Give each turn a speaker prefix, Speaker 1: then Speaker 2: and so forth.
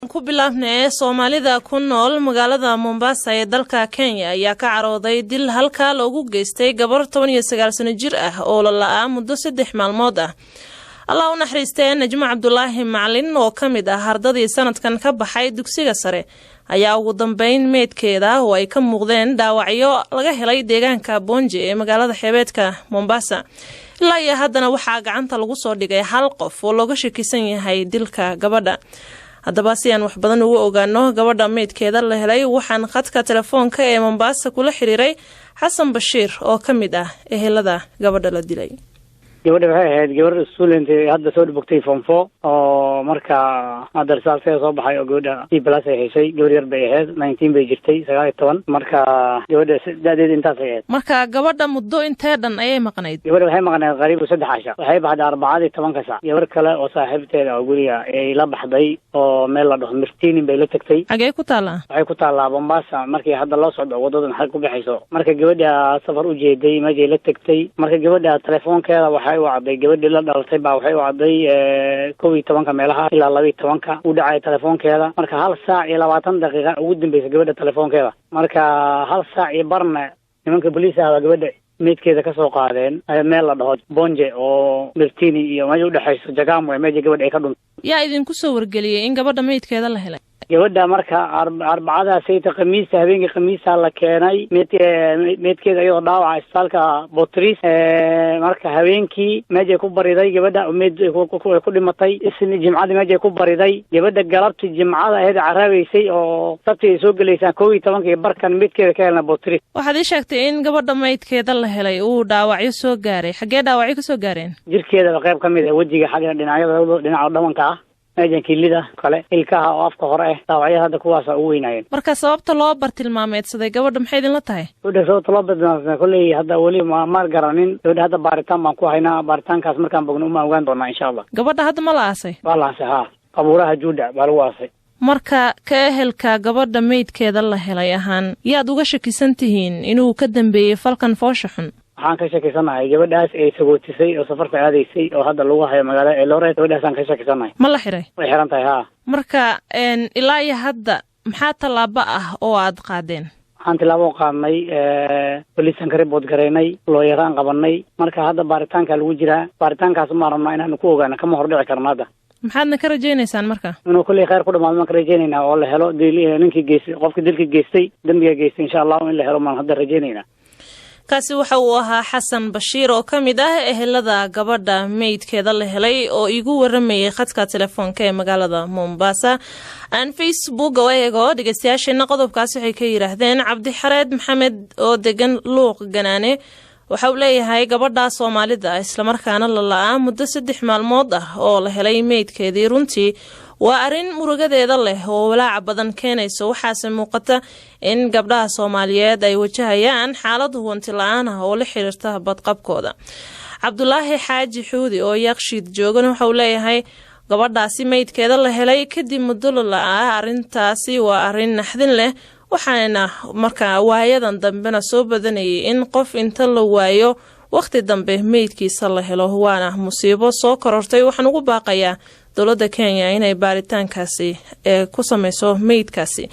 Speaker 1: Ku bilaabnee, Soomaalida ku nool magaalada Mombasa ee dalka Kenya ayaa ka carooday dil halkaa loogu geystay gabar 19 sano jir ah oo la la'aa muddo 3 maalmood ah. Allah u naxariistee, Najmo Cabdulaahi Macalin oo ka mid ah ardadii sanadkan ka baxay dugsiga sare ayaa ugu dambeyn meydkeeda oo ay ka muuqdeen dhaawacyo laga helay deegaanka Bonje ee magaalada xeebeedka Mombasa. Ilaa iyo haddana waxaa gacanta lagu soo dhigay hal qof oo looga shakisan yahay dilka gabadha. Haddaba, si aan wax badan ugu ogaano gabadha meydkeeda la helay, waxaan khadka telefoonka ee Mombasa kula xiriiray Xasan Bashiir oo ka mid ah ehelada gabadha la dilay.
Speaker 2: Gabadha waxay ahayd gabar student, hadda soo bogtay form four, oo marka hadda risaalkeeda soo baxay, oo gabadha C+ ay haysay. Gabar yar bay ahayd, 19 bay jirtay, 19. Marka gabadha da-deeda intaasay ahayd.
Speaker 1: Marka gabadha muddo intee dhan ayay maqnayd?
Speaker 2: Gabadha waxay maqnayd qariibu 3 casha. Waxay baxday Arbacadii 10-ka sac. Gabar kale oo saaxiibteeda oo guriga ay la baxday oo meel la dhaho Mirtinin bay la tagtay.
Speaker 1: Xagee ku taallaa?
Speaker 2: Waxay ku taallaa Mombasa, markii hadda loo socdo wadadan xag ku baxayso. Marka gabadha safar u jeeday, meeshay la tagtay. Marka gabadha telefoonkeeda waxay wacday, gabadhii la dhalatay baa waxay wacday 11-ka meelaha ilaa 12-ka u dhacay telefoonkeeda. Marka hal saac iyo 20 daqiiqa ugu dambeysa gabadha telefoonkeeda. Marka hal saac iyo barna nimanka boliis ah baa gabadha meydkeeda kasoo qaadeen meel la dhaho Bonje oo Mirtini iyo meesha udhexayso Jagamo, meesha gabadha ay ka dhuntay.
Speaker 1: Yaa idinku soo wargeliyey in gabadha meydkeeda la helay?
Speaker 2: Gabadha marka Arbacadaasayta, Khamiista, habeenkii Khamiista la keenay meydkeeda iyadoo dhaawaca isbitaalka Botris. Marka habeenkii meeshay ku bariday gabadha, meyd ku dhimatay. Isni Jimcadii meeshay ku bariday gabadha. Galabti Jimcada ahayd caraabeysay oo Sabti ay soo gelaysaan, 11-ka iyo barkan meydkeeda ka helna Botris.
Speaker 1: Waxaad ii sheegtay in gabadha meydkeeda la helay uu dhaawacyo soo gaaray. Xaggee dhaawacyo ka soo gaareen?
Speaker 2: Jirkeedaba qayb ka mid ah, wejiga, xagga dhinacyada, dhinaca dhabanka ah, meejan kilida kale, ilkaha oo afka hore ah, dhaawacyada hadda kuwaasa ugu weynaayeen.
Speaker 1: Marka sababta loo bartilmaameedsaday gabadha maxay idinla tahay?
Speaker 2: Gabadha sababta loo bartilmaameedsaday kolley hadda weli ma garanin. Gabadha hadda baaritaan baan ku haynaa. Baaritaankaas markaan bogno uma ogaan doonaa, insha Allah.
Speaker 1: Gabadha hadda ma la aasay?
Speaker 2: Waa la aasay, haa, qabuuraha Juudha baa lagu aasay.
Speaker 1: Marka ka ehelka gabadha meydkeeda la helay ahaan, yaad uga shakisan tihiin inuu ka dambeeyey falkan foosha xun?
Speaker 2: Waxaan ka shakisanahay gabadhaas ay sagootisay oo safarta aadaysay oo hadda lagu hayo magaalada Eldoret. Gabadhaasaan ka shakisanahay.
Speaker 1: Ma la xiray?
Speaker 2: Way xiran tahay, haa.
Speaker 1: Marka ilaa iyo hadda maxaa tallaabo ah oo aad qaadeen?
Speaker 2: Waxaan tilaabo qaadnay, boliisaan ka report garaynay, looyaraan qabanay. Marka hadda baaritaanka lagu jiraa, baaritaankaas maan rabnaa inaanu ku ogaano. Kama hordhici karno hadda.
Speaker 1: Maxaadna ka rajaynaysaan marka?
Speaker 2: Inuu kolley khayr ku dhamaado maan ka rajaynaynaa, oo la helo ninkii geystay, qofkii dilka geystay, dembiga geystay, insha Allahu in la helo maan hadda rajaynaynaa.
Speaker 1: Kaasi waxa uu ahaa Xasan Bashiir oo ka mid ah ehelada gabadha meydkeeda la helay oo iigu waramayay khadka telefoonka ee magaalada Mombasa. Aan Facebook oo eego dhegeystayaasheena qodobkaas waxay ka yidhaahdeen. Cabdixareed Maxamed oo degan Luuq Ganaane waxa uu leeyahay, gabadha Soomaalida islamarkaana la la-aa muddo 3 maalmood ah oo la helay meydkeedii runtii waa arrin murugadeeda leh oo walaaca badan keenayso. Waxaase muuqata in gabdhaha Soomaaliyeed ay wajahayaan xaalad huwanti la-aan ah oo la xiriirta badqabkooda. Cabdulaahi Xaaji Xuudi oo Yaaqshiid joogan waxa uu leeyahay, gabadhaasi meydkeeda la helay kadib muddo la la-aa, arrintaasi waa arrin naxdin leh, waxaana markaa waayadan dambena soo badanayay in qof inta la waayo wakhti dambe meydkiisa la helo, waana musiibo soo korortay. Waxaan ugu baaqayaa dowladda Kenya inay baaritaankaasi ee ku sameyso meydkaasi.